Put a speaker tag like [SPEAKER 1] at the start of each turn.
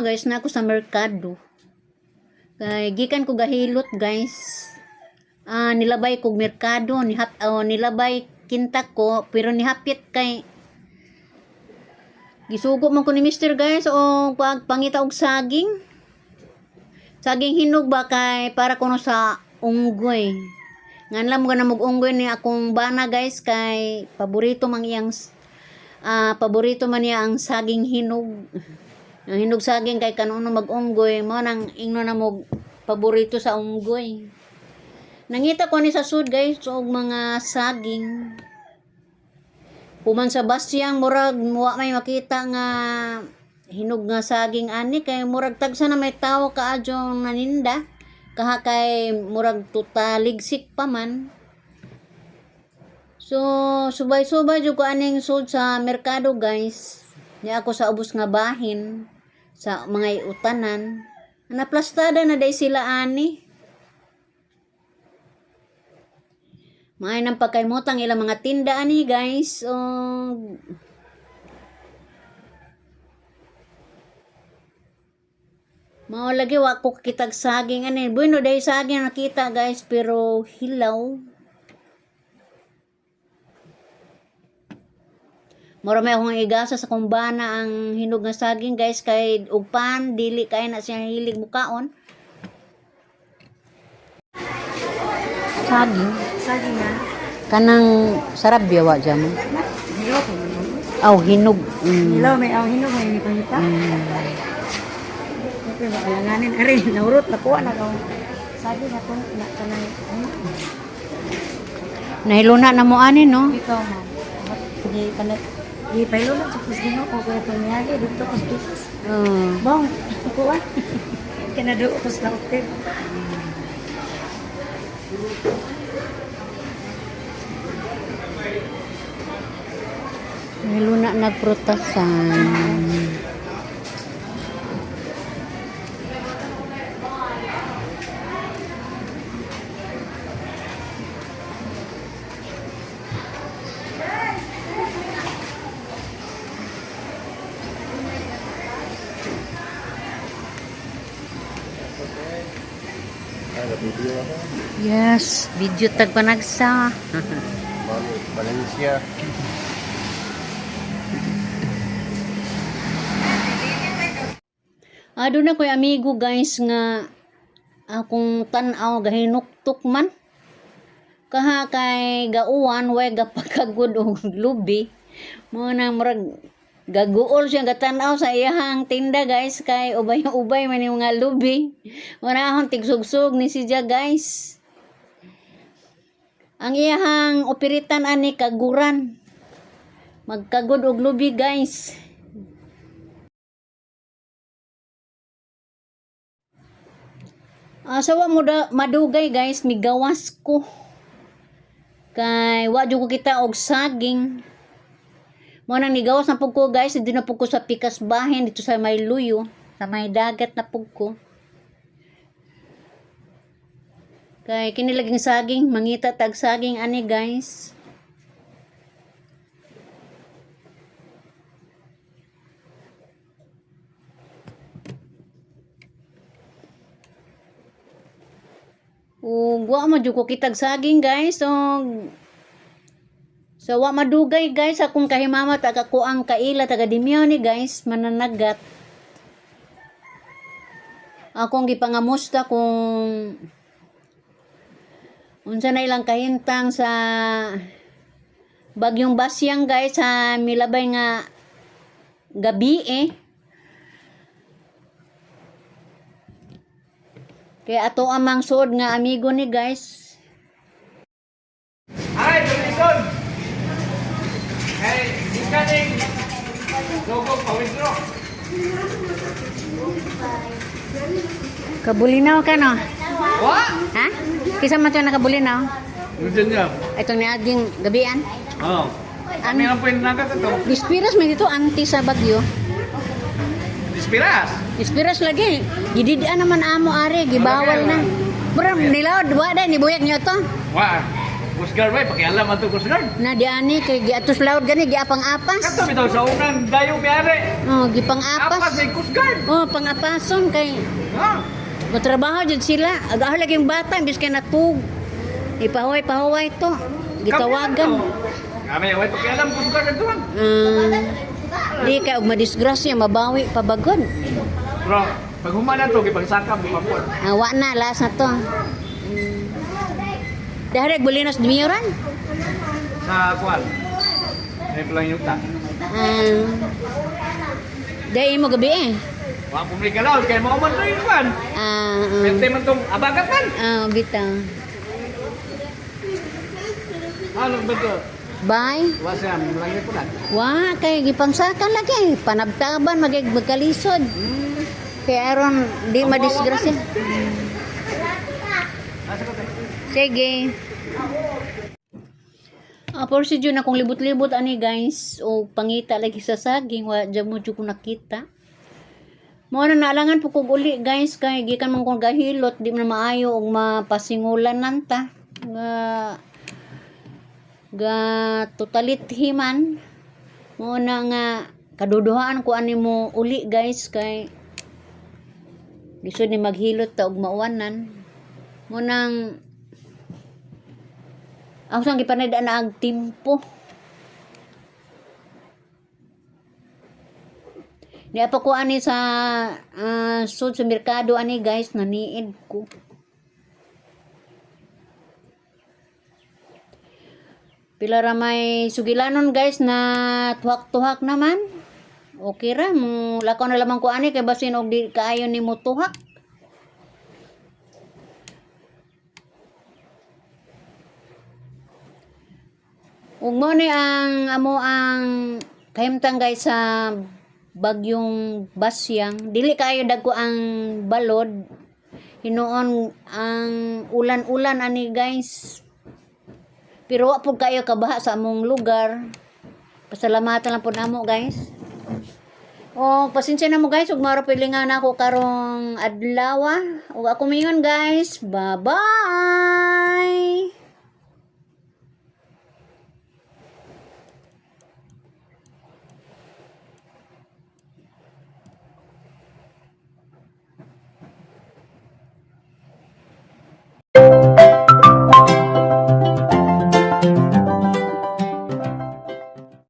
[SPEAKER 1] Tanaw guys, na ako sa merkado. Kay gikan ko gahilot, guys. Ah, nilabay kog merkado ni hap oh, nilabay kinta ko pero nihapit kay gisugo man ko ni Mister, guys, o pagpangita og saging. Saging hinog ba kay para kuno sa unggoy. Nganlam ko na mag-unggoy ni akong bana, guys, kay paborito man iyang paborito man niya ang saging hinog. Ang hinog saging kay kanuno mag-unggoy mo nang ingno na mo paborito sa unggoy. Nangita ko ni sa sud, guys, og mga saging. Human sa basyang murag wa may makita nga hinog nga saging ani kay murag tagsa na may tawo kaadyong naninda kaha kay murag tutaligsik pa man. So subay-subay jud ko aning sud sa merkado, guys. Niya ako sa ubos nga bahin sa mga utanan. Naplastada na day sila ani. Maay nang pagkaimutang ilang mga tinda ani, guys. O mao lagi wa ko kitag saging ani. Bueno, dahil saging nakita, guys, pero hilaw. Mura may akong igasa sa kumbana ang hinog nga saging, guys, kay ugpan dili kay na siya hilig mukaon. Saging.
[SPEAKER 2] Saging na.
[SPEAKER 1] Kanang sarap biyawa dyan mo.
[SPEAKER 2] Hilaw ko.
[SPEAKER 1] Aw, hinog.
[SPEAKER 2] Hilaw may aw hinog may pangita. Okay, maalanganin. Ari, naurot nakuha na ko. Saging ako na kanang ano,
[SPEAKER 1] Nahiluna na mo ani, no?
[SPEAKER 2] Ikaw, ma'am. Di kana di pailo lang sa kusgino ko kaya pangyari dito ko sa pitas. Bong, kuha. Kinado ko sa hotel.
[SPEAKER 1] Nahiluna nagprutasan.
[SPEAKER 3] Video ako.
[SPEAKER 1] Yes, video tag panagsa.
[SPEAKER 3] Valencia.
[SPEAKER 1] Ah, doon na ko'y amigo, guys, nga akong tan-aw gahinuktok man. Kaha kay gauwan way gapakagod og lubi. Mo na murag gaguol siya gatan-aw sa iyahang tinda, guys, kay ubay-ubay man yung mga lubi. Mo na akong tigsugsug ni siya, guys. Ang iyahang operitan ani kaguran. Magkagod og lubi, guys. Ah, sa wa mo da, madugay, guys, migawas ko. Kay wa jud ko kita og saging. Mo nang nigawas na pug ko, guys, dito na pug ko sa pikas bahin dito sa may luyo, sa may dagat na pug ko. Kay kini laging saging, mangita tag saging ani, guys. Ug wa man jud ko kitag saging, guys. So sa wa madugay, guys, akong kahimama taga ko ang kaila taga Dimione, guys, mananagat. Akong gipangamusta kung unsa na ilang kahintang sa bagyong Basyang, guys, sa milabay nga gabi eh. Kaya ato amang suod nga amigo ni, guys.
[SPEAKER 4] Ay, Tomlinson! Hey, di ka ning logo pa-withdraw.
[SPEAKER 1] Kabulinaw ka no?
[SPEAKER 4] Wa?
[SPEAKER 1] Ha? Kisa man siya nakabulinaw?
[SPEAKER 4] Nandiyan niya.
[SPEAKER 1] Itong niaging gabian.
[SPEAKER 4] Oo.
[SPEAKER 1] Ano?
[SPEAKER 4] Meron po yung nagat ito.
[SPEAKER 1] Dispiras may dito anti sa bagyo.
[SPEAKER 4] Dispiras.
[SPEAKER 1] Dispiras lagi. Gididaan naman amo are, gibawal na. Bro, nilaw, wa dai nibuyag niyo to.
[SPEAKER 4] Wa. Coast Guard bay, pakialam ato Coast Guard.
[SPEAKER 1] Na diani kay giatos laod gani giapang-apas.
[SPEAKER 4] Kato bitaw sa unang dayo miari.
[SPEAKER 1] Oh,
[SPEAKER 4] Apas
[SPEAKER 1] gipang-apas.
[SPEAKER 4] ay Coast Guard.
[SPEAKER 1] Oh, pangapason kay
[SPEAKER 4] Ha?
[SPEAKER 1] matrabaho jud sila. Agaw lagi yung bata imbis kay natug. Ipahuway pahuway to. Gitawagan.
[SPEAKER 4] Kami way pakialam Coast Guard ato man.
[SPEAKER 1] Di kay og madisgrasya mabawi pabagod.
[SPEAKER 4] Bro, pag human na to gipagsakam gipapon.
[SPEAKER 1] Ah, wa na last na to. Dahil Bolinas Dmiran.
[SPEAKER 4] Sa kuan. May palang yuta.
[SPEAKER 1] Dahil mo gabi eh.
[SPEAKER 4] Wa pumrika law kay mao man to yung kuan. Pwede man tong abagat man.
[SPEAKER 1] Bitaw.
[SPEAKER 4] Ano ba to?
[SPEAKER 1] Bye.
[SPEAKER 4] Wa siya lang po na.
[SPEAKER 1] Wa kay gipangsakan lagi panabtaban magig magkalisod. Kay aron di madisgrasya.
[SPEAKER 4] Asa ko tayo?
[SPEAKER 1] Sige. Ah, por si Jun akong libot-libot ani guys o pangita lagi sa saging wa dyan mo jud ko nakita. Mao na naalangan po kog uli guys kay gikan man kong gahilot di man maayo og mapasingulan nanta nga ga totalit himan. Mao na nga kaduduhaan ko ani mo uli guys kay lisod ni maghilot ta og mauwanan. Mo nang ako sang gipanid na ang timpo. Niya pa ko ani sa sud sa merkado ani guys naniid ko. Pila ra may sugilanon guys na tuhak-tuhak naman. Okay ra mo lakaw na lamang ko ani kay basin og di kaayo ni mo tuhak. Ug mo ni ang amo ang kahimtang guys sa bagyong Basyang. Dili kaayo dagko ang balod. Hinuon ang ulan-ulan ani guys. Pero wa pud kayo kabaha sa among lugar. Pasalamatan lang pud namo guys. O, pasensya na mo guys, ug maro pilingan ako karong adlaw. Ug ako mingon guys. Bye-bye.